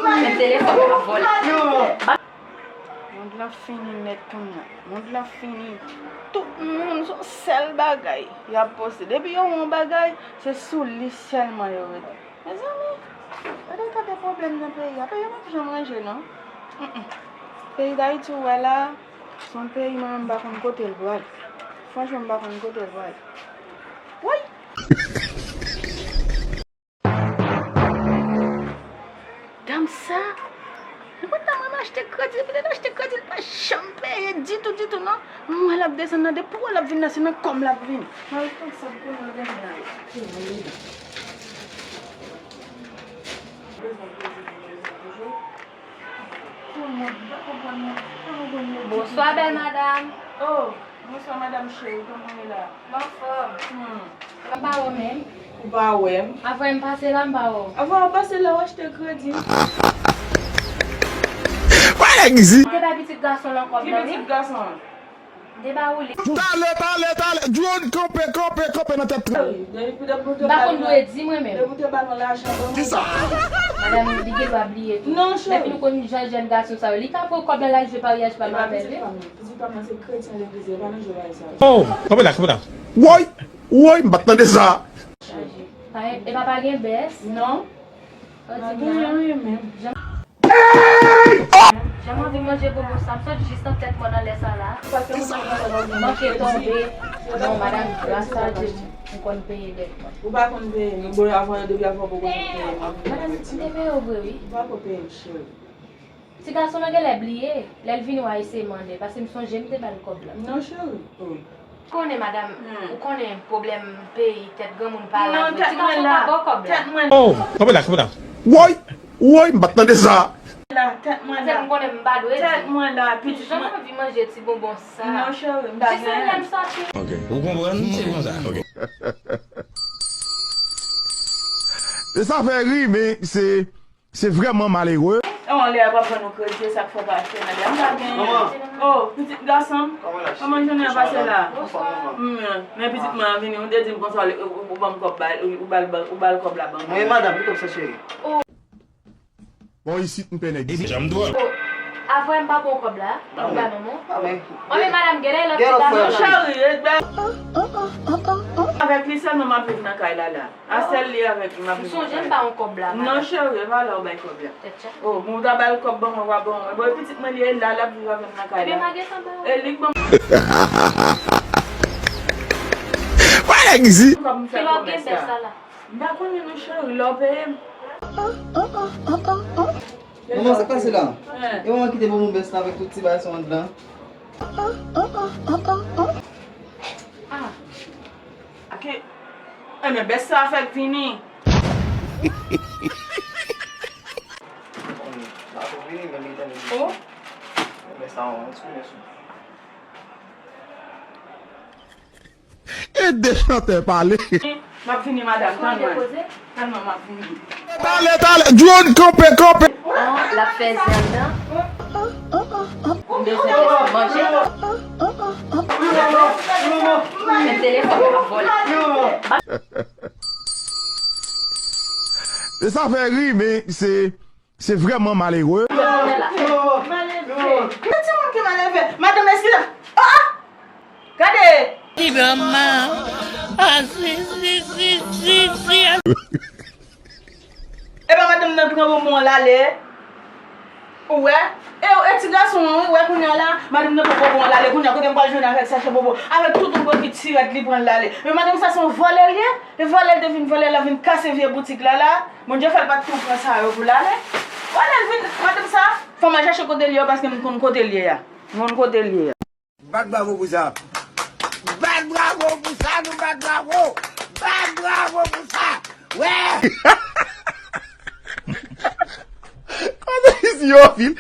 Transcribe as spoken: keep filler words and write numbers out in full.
Men telefòn nan ap vòlè. Mond lan fini nèt kounye a. Mond lan fini. Tout moun se yon sèl bagay y ap poste. Depi yo wè yon bagay, se sou li sèlman yo rete. Mezanmi, gade eta de pwoblèm nan peyi a. Peyi a p ap janm ranje, non. Mm, mm. Peyi Dayiti, ou wè la, se yon peyi mwen menm m pa konn kote l pral. Franchman, m pa konn kote l pral. Woy! Dam sa, nou konn dam mwen achte kredi, epi lè l achte kredi, l pa janm peye ditou, ditou, non. Mwen l ap desann nan, depi w wè l ap vin nan, se nan kò m l ap vin. Mwen konn sa m konnen l gen la. Bonswa, bèl madanm. Oh, bonswa, madanm cheri, kòman w ye la? M anfòm. Hmm. M pa wè w menm. Ou pa wè m? Avè m pase la, m pa wè w. Avè w pase la, w achte kredi. Wè nèg isi. M te bay pitit gason lan kòb lan, wi. Ki pitit gason an? M te ba ou li. Talè, talè, talè. Drone, kanpe, kanpe, kanpe nan tèt tren. M pa konn dwe di mwen menm. Depi w te ba nou lajan, ban mwen. Kisa? Madanm, li gen dwa bliye tou. Non, cheri. Depi nou konn jan jèn gason sa yo, li ka pran kòb lan, l al jwe paryaj pa m avè l. Pitit pa m nan se kretyen legliz, li pa nan jwe bagay sa yo. Oh, kanpe la, kanpe la. Woy, woy, m pa t tande sa. Pa, e pa, pa gen bès? Non. Pa gen anyen menm. Jan m anvi manje bonbon sa, m sot jis nan tèt mwen nan lè sa la. Manke tonbe. Non, madanm, gras a Dye, m konn peye dèt mwen. Ou pa konn peye, men bon, avan, depi avan, ou konn peye. Madanm, m te peye w vre, wi. Ou pa ko peye m, cheri. Ti gason lan genlè bliye, lè l vini w a eseye mande, paske m sonje m te ba l kòb la. Non, cheri. Konnen, madanm, ou konnen pwoblèm peyi, tèt granmoun pa la vre. Ti gason pa ba w kòb la. Oh, kanpe la, kanpe la. Woy, woy, m pa t tande sa. La, tèt mwen la. Tèt mwen la, pitit mwen. Jan m anvi manje ti bonbon sa. Non, cheri, m pa gen. Jis lè m soti. Ok. Ou konprann? Se konsa. Ok. E sa fè ri, men se Se vrèman malere. An, lè y ap pran nou kredi, se sa k fè w pa achte nan lè. M pa gen. Oh, pitit gason m. Kòman jounen an pase la? Bonswa. Mm, men pitit mwen an vini, ou te di m konsa, ou, ou ban m kòb, ba, ou ba l, ou ba l kòb la ban mwen. Mwen, madanm, ki kòb sa, cheri? Bon, isit, m pè nèg isit. Janm dwòl. Oh, avè m pa pran kòb la, m ba manman. Anben, madanm, genlè lòt ti gason. Cheri, e bèl. Avèk li sèlman m ap viv nan kay la, la. A sèl li avèk li m ap viv nan kay la. M sonje m ba w kòb la, madanm. Non, cheri, e pa la ou bay kòb la. Tèt chaje. Oh, bon, ou ta ba l kòb ban mwen, w a ban mwen. Bon, e pitit mwen li ye la, l ap viv avè m nan kay la. Ebyen, m a gentan ba w. E li k ban m. Wè nèg isi. Kòb m fè kòmès la. M pa konnen non, cheri, lè w peye m. Manman, sa k pase la? E manman kite bonbon bès la avèk tout ti bagay sa anndan. Ah. Enben, bès sa a fèk vini. Oh. Bès sa a, sou, sou. Ede chantè pale. M ap vini, madanm, tann mwen. Tann mwen, m ap vini. Talè, talè, drone, kanpe, kanpe. Bon, l ap fè zen anndan. M bezwen manje. Men telefòn nan ap vòlè. E sa fè ri, men se Se vrèman malere. Maleve. Yon timoun ki maleve. Madanm, èske... Oh, ah! Gade! Ti granma. Ah, si, si, si, si, si. Epa madanm nan pran bonbon an l ale. Ou wè? E, e ti gason an, wi, wè kounye a la, madanm nan pran bonbon an l ale. Kounye a, kote m pral jwenn avèk sachè bonbon? Avèk tout yon bokit sirèt, li pran l ale. Men madanm sa se yon vòlè l ye. E vòlè l te vin vòlè, l ap vin kase vye boutik la la. Bondye fè l pa t tou pran sa yo pou l ale. Vòlè l vin, madanm sa, fò m al chache kote l ye, paske m konn kote l ye a. M konn kote l ye a. Bat bravo pou sa. Bat bravo pou sa, nou bat bravo. Bat bravo pou sa. Wè. Kote isi yo, fil?